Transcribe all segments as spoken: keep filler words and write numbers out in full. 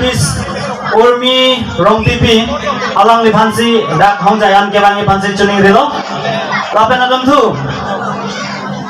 Miss Urmi Rongpipi, alangliphansi dak hongjai an kevangji aphansi choningrilo. Lapen atum thu,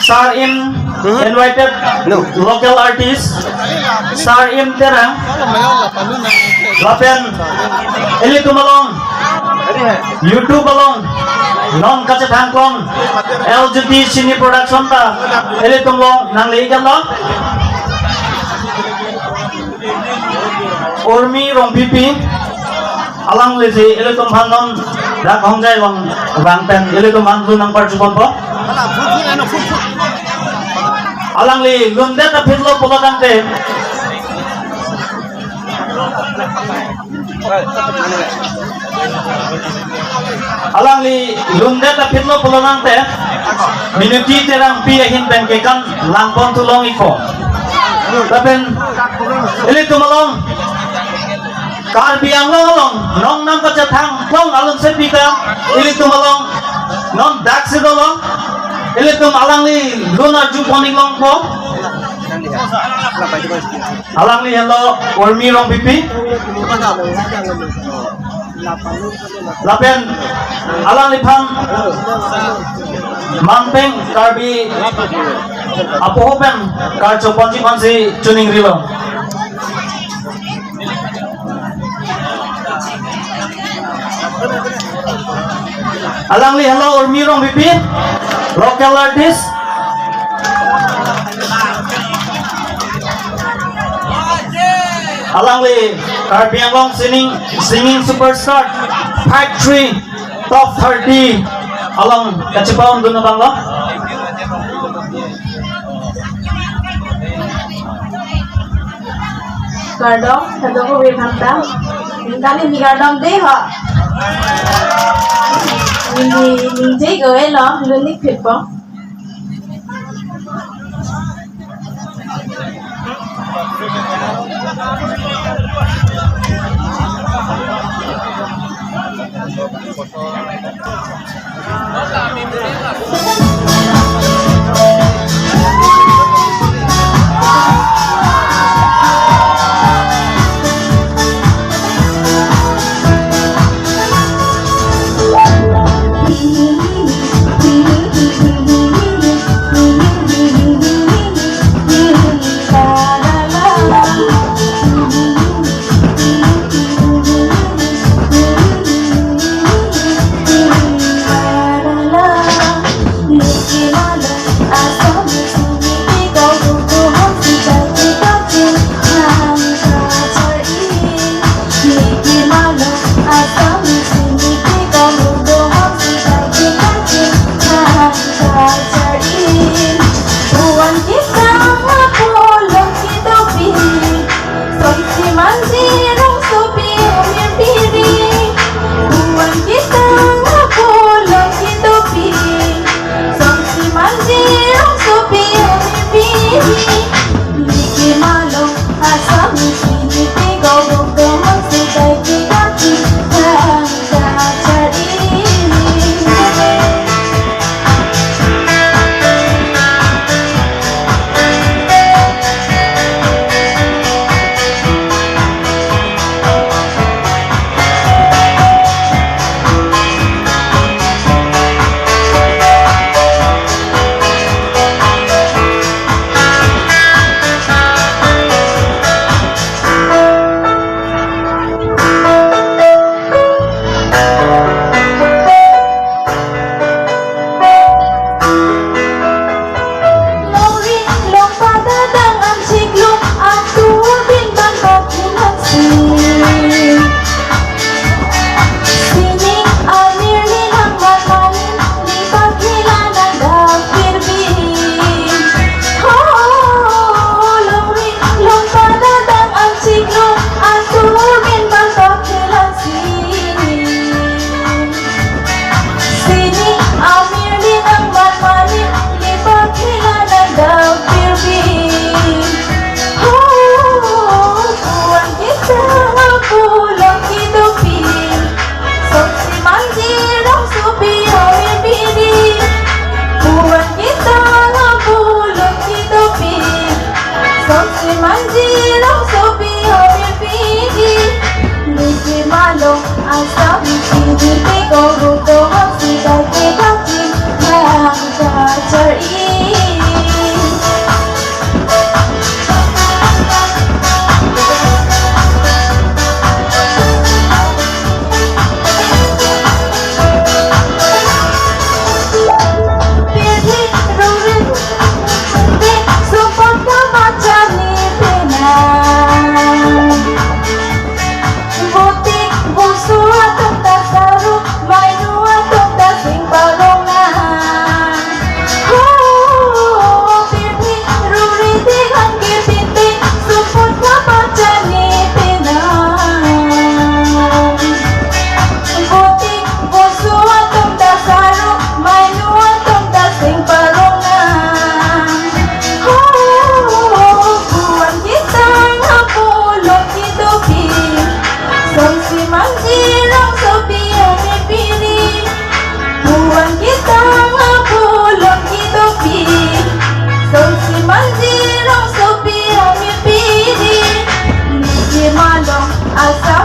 Sar Im invited local artist, Sar Im Terang, lapen ilitum along, YouTube along non kachethang kong L J T Cine Production ta ilitum along nangli-iklo. Urmi Rongpipi, alanglisi ilitum aphan non dak hongjai along vang pen ilitum aphan thu nangparchuponpo. Alangli lundet aphi lo pulo tangte, alangli lundet aphi lo pulo tangte, Miniti Terangpi ahin pen kekan langpon thu long-ikpo. Lapen ilitum along Karbi Anglong along nong nam kachethang kong alun sepi ta ilitum along non daksi dolo, ilitum alangli lun arjupon-ik longpo. Alangli henlo Urmi Rongpipi. Lapen alangliphan manpeng Karbi apoho pen karchoponji aphansi choningrilo. Alangli henlo Urmi Rongpipi, local artist. Alangli Karbi Anglong singing, singing superstar, five three, top thirty along kachepa-undun abanglo. Kardom, kardom ko bephan ta. Ningkan ni kardom dei ho. Neli ningje ko-etlo, lun-ikphitpo.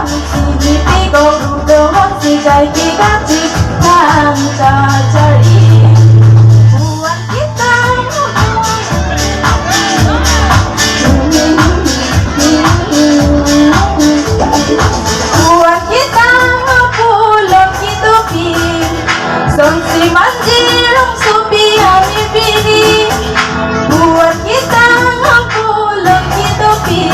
Sini piko gudo hong si kai ke kachik thang kachari. Buat kita Buat kita pulo kitupi, sonsi manjirong supi ami pini. Buat kita pulo kitupi,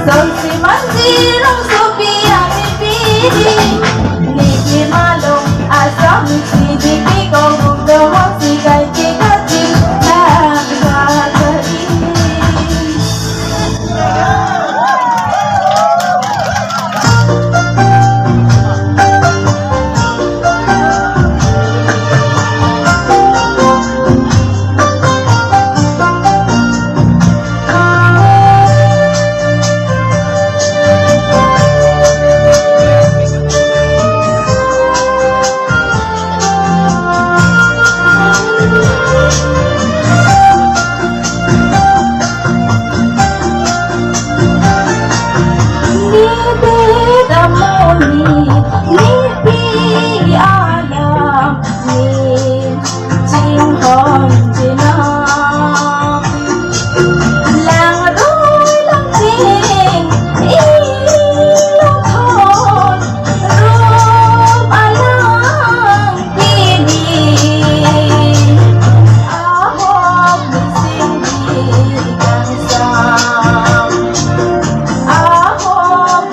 sonsi manjirong supi ami pini. Niki malong asam niki niki kong gudo hong si kai ke kachik thang kachari. Nipi damoni, nipi alam, ni chinghon chinam. Langrui langching, ilong thon, rum alang pini. Ahok singgi kangsam. Ahok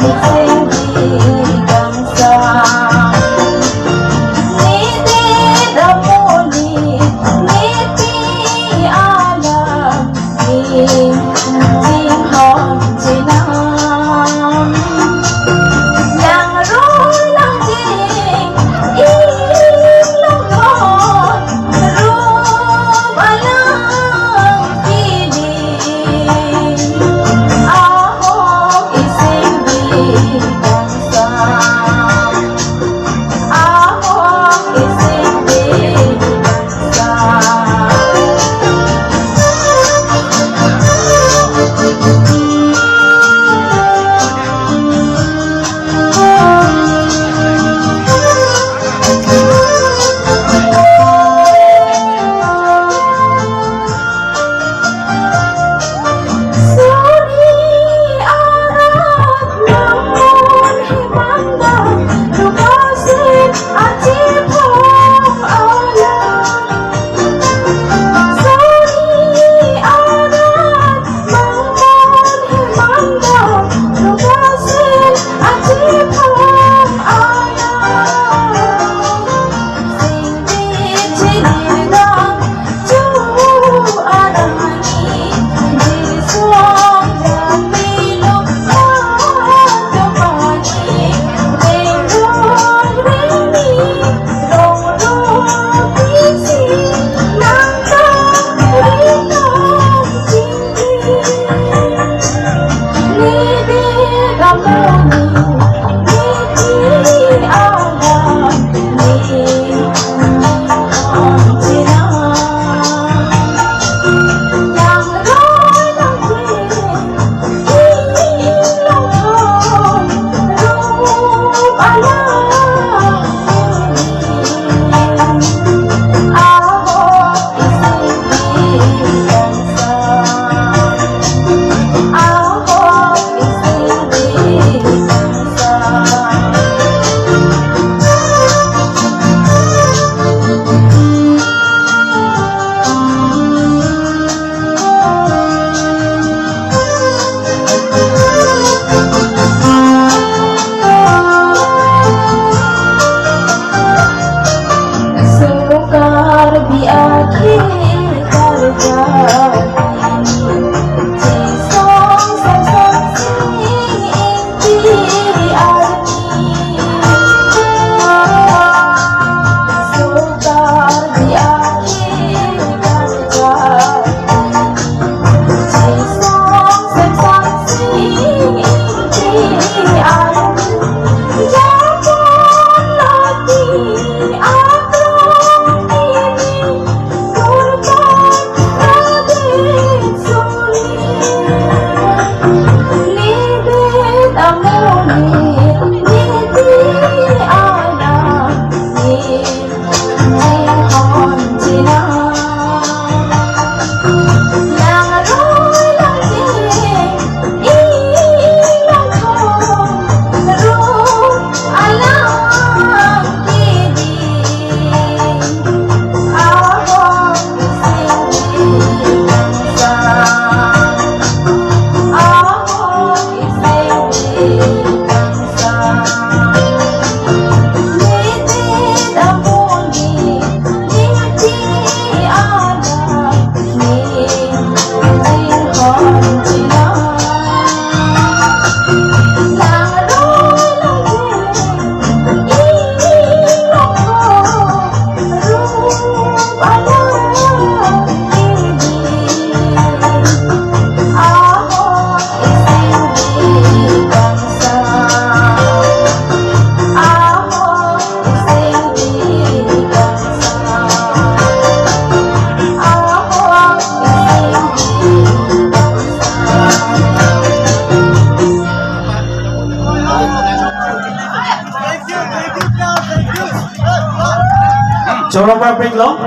Choro parpik lo.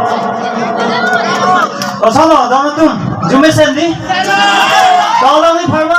Kosonlo, don atum. Arjumesen dei. Tolong ni pharma.